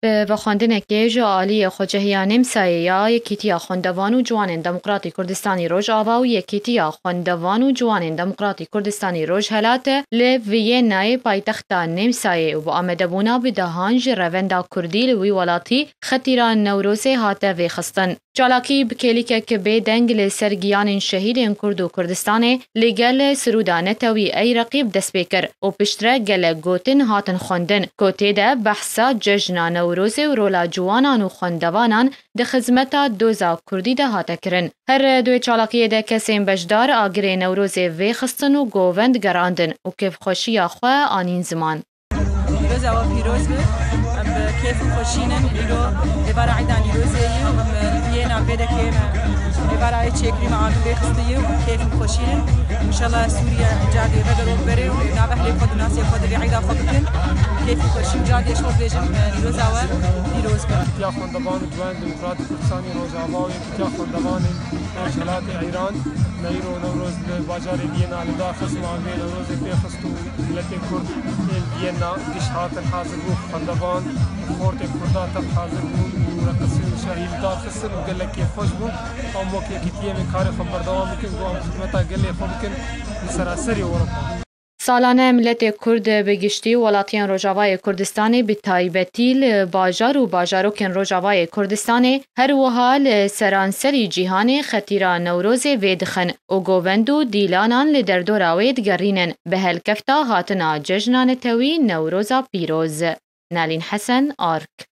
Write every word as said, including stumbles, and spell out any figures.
Bi vexwendinekê ji aliyê xwecehiya Nêmsayê ya Yekîtiya Xwendevan û Ciwanên Demokratî Kurdistanî Rojava û Yekîtiya Xwendevan û Ciwanên Demokratî Kurdistanî Rojhelat li Viyenayê paytexta Nêmsayê û bi amadebûna bi dehan ji revenda kurdî li wî welatî Xetîra Newrozê hate vêxistin. Çalakî bi kêlîkek bêdeng li ser giyanên şehîdên Kurd û Kurdistanê li gel sirûda netewî Ey Reqîb dest pê kir û piştre gelek gotin hatin xwendin ku tê de behsa cejna Newrozê û rola ciwanan û xwendevanan di xizmeta doza Kurdî de hate kirin. Her di wê çalakiyê de kesên beşdar agirê Newrozê vêxistin û govend gerandin û kêfxweşiya xwe anîn ziman. Nîroza we pîroz be. Em bi kêf û xweşîn in. Îro êvara Eyda Nîrozê ye û em li Viyêna vê dekê me êvara ê çêkirî me agir vê xistiye û kêf û xweşîn in. Înşallah Sûriye cardê vegerok berê û navê ehlê xwe di nasê xwe di vê Eyda xwe bikin. Kêf û xweşîn cardê ji xwe bêjim, e, Nîroza we pîroz be. Yekîtiya Xwendevan û Ciwanên Demokratîk Kurdistanê Rojava û Yekîtiya Xwendevanên Rojhilatê Îran me îro Newroz li bajarê Viyêna li dar xist, me agirê Newrozê pê xist û Miletê Kurd ên Viyena giş hatin hazir bû, xwendevan, xortê Kurda tev hazir bûn û reqisîn şahî li dar xistin û gelek kêfxweş bûn. Em wek Yekîtiyê em ê karê xwe berdewam bikin, ku em xizmeta gelê xwe bikin li seraserî Ewropa. Salane miletê Kurd bi giştî û welatiyên Rojavayê Kurdistanê bi taybetî li bajar û bajarokên Rojavayê Kurdistanê, her wiha li seranserî cîhanê xetîra Newrozê vê dixin û govend û dîlanan li derdora wê digerînin, bi helkefta hatina cejna netewî Newroza Pîroz. Nalîn Hesen, Ark.